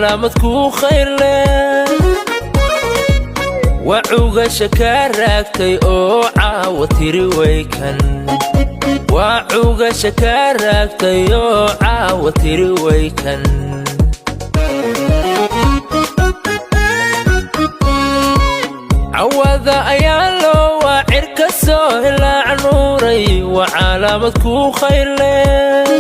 Calaamad kuu khayr leh. Waa cugasha kaa raagtay oo caawa tiri waykan. Waa cugasha kaa raagtay oo caawa tiri waykan. Cawada ayaa loo waa cir ka soo hilaac nuuray. Waa calaamad kuu khayr leh.